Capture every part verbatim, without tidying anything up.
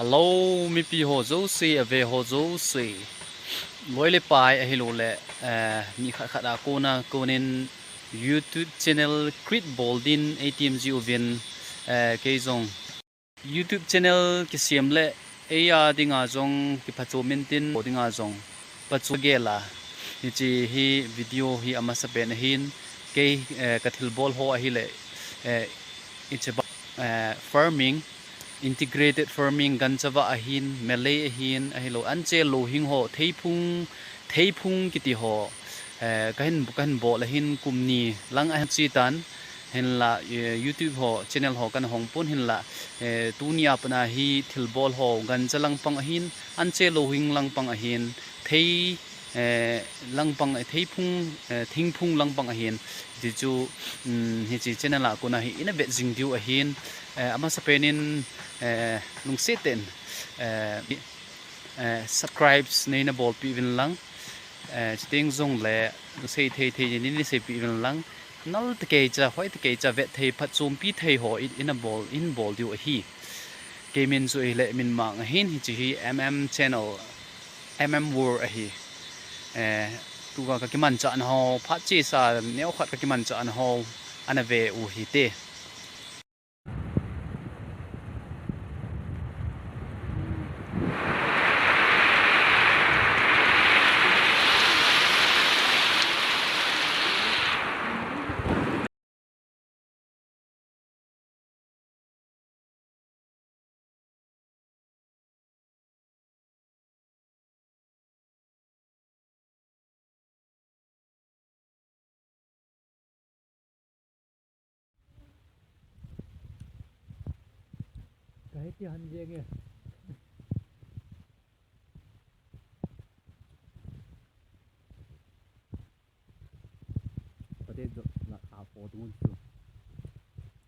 Hello, mipi ho jouse, ave ho jouse. Loi le pai ahilou le, eh, mi khat khat a kona konin YouTube channel create bol din A T M G uvin, eh, kei jong YouTube channel kisem le eia dinga jong kiphachuam intin, dinga jong phachuam gela. Hiche hi video hi amasapen ahin, kei, eh, kathilbol ho ahile, eh, it's about, eh, farming, integrated farming, gancha vah ahin, melei ahin, ahilou, anche louhing ho, theiphung, theiphung kiti ho, eh, kahin, kahin bol ahin kum ni lang ahin chetan, hinla, eh, YouTube ho, channel ho kana hong pon hinla, eh, tuni a pat a hi thilbol ho, gancha langpang ahin, anche louhing langpang ahin, thei, eh, langpang, eh, theiphung, eh, thingphung langpang ahin, ti chu, um, hiche channel a kona hi ina vet jing diu ahin, eh, amasapen in, eh, lungset in, eh, eh, subscribes neina bolpi uvin lang, eh, chuteng jongle, sei thei thei in neina seipi uvin lang, nal tekei cha, hoi tekei cha, vet thei, phatchompi thei ho in, ina bol, in bol diu ahi. Kei min chu ahile Minmang ahin, hiche hi M M channel, M M World ahi. Eh, tua kakimanchahna ho, phat chesa, neokhat kakimanchahna ho, ana ve u hite. Kahiti hanjenge. Pate jo na kha pho tu ngun chu.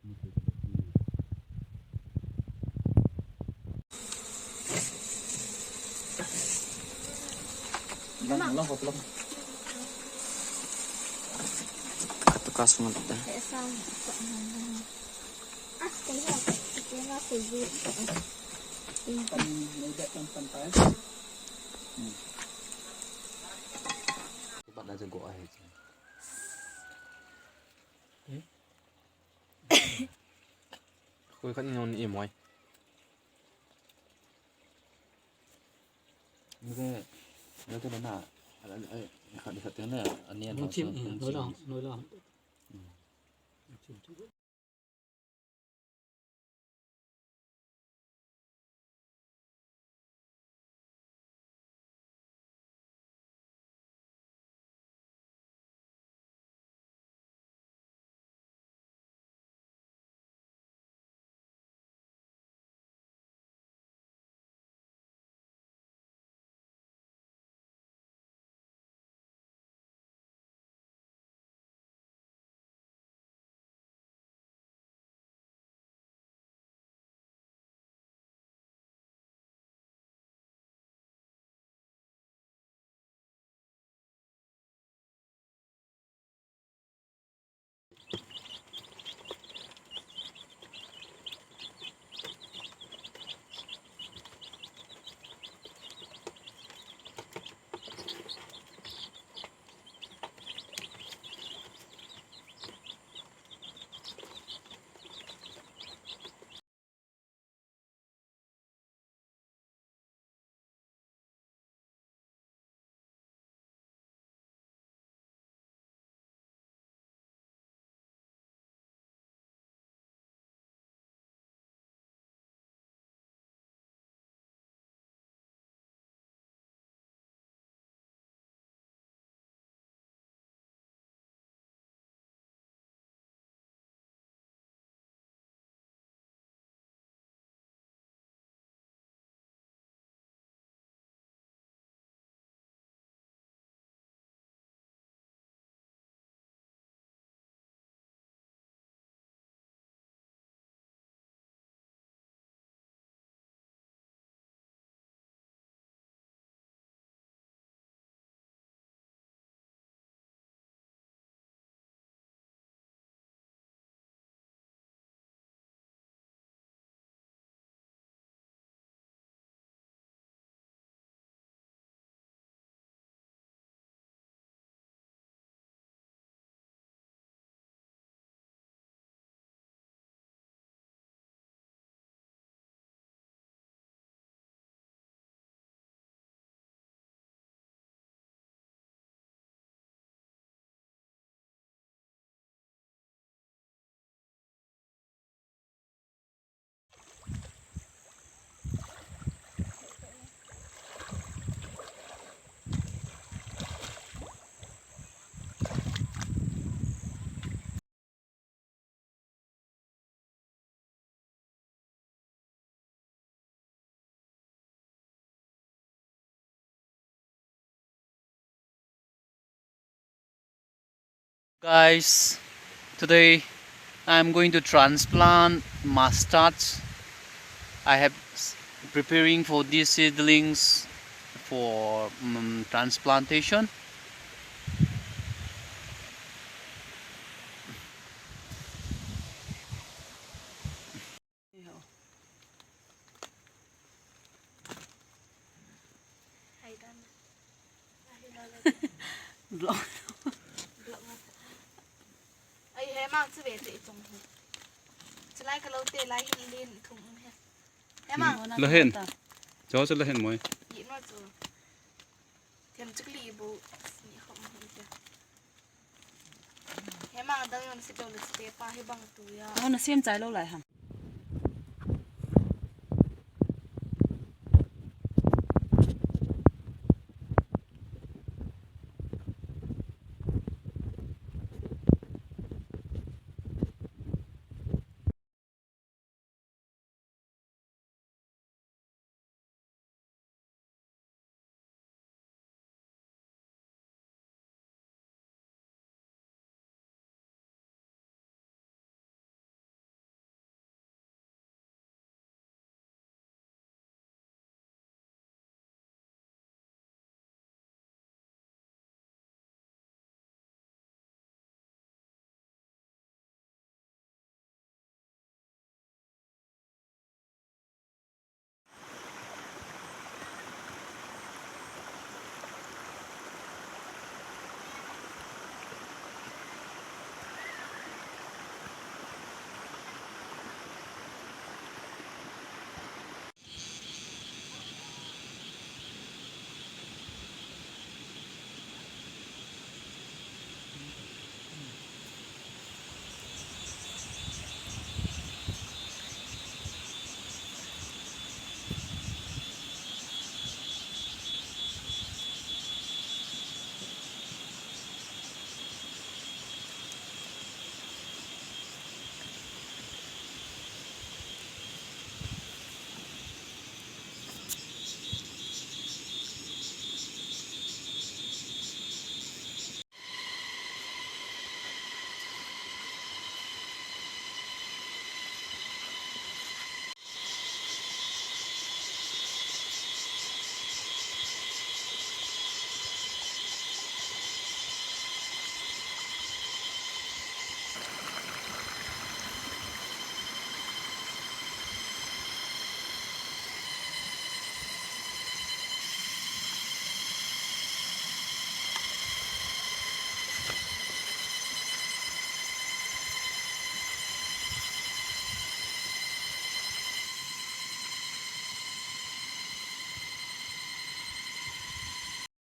Mu chu. Lang, lang, lang. Atu ka sungat da. Bat na jago ahi. Khoi khat ni non i moi. Nute, nute na na. Khat khat na ani an. Nung chim, nung chim. Noi la, noi la. Guys, today I'm going to transplant mustard. I have s- preparing for these seedlings for um, transplantation. Block. Ai, he mang chu ve chu i chung hi. Chulai ka lo te lai hin lin thum um he. He mang. La hen. Cho cho la hen moi. I no chu. Them chu li bu. Ni khom hi te. He mang dang yon si do le si te pa he bang tu ya. Oh, na sem chai lo lai ham.